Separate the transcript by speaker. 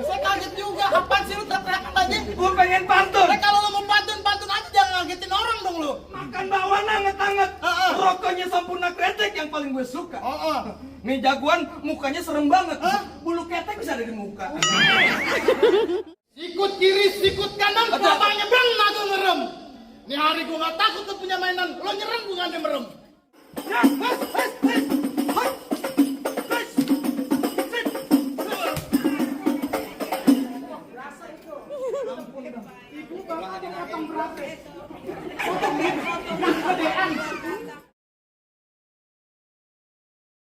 Speaker 1: Saya kaget juga. Apaan sih lu teriak-teriakan tadi?
Speaker 2: Gua pengen pantun.
Speaker 1: Kalau lu mau pantun aja jangan ngagetin orang dong lu.
Speaker 2: Makan bakwan anget-anget. Rokoknya Sampurna Kretek yang paling gue suka. Nih jagoan mukanya serem banget. Bulu ketek bisa ada di muka.
Speaker 1: Sikut kiri, sikut kanan, bapak nyebrang, aku ngerem. Nih hari gua gak takut tuh punya mainan. Lo nyerang gua gak ada merem. Ibu bapak potong berapa? Potong gitu.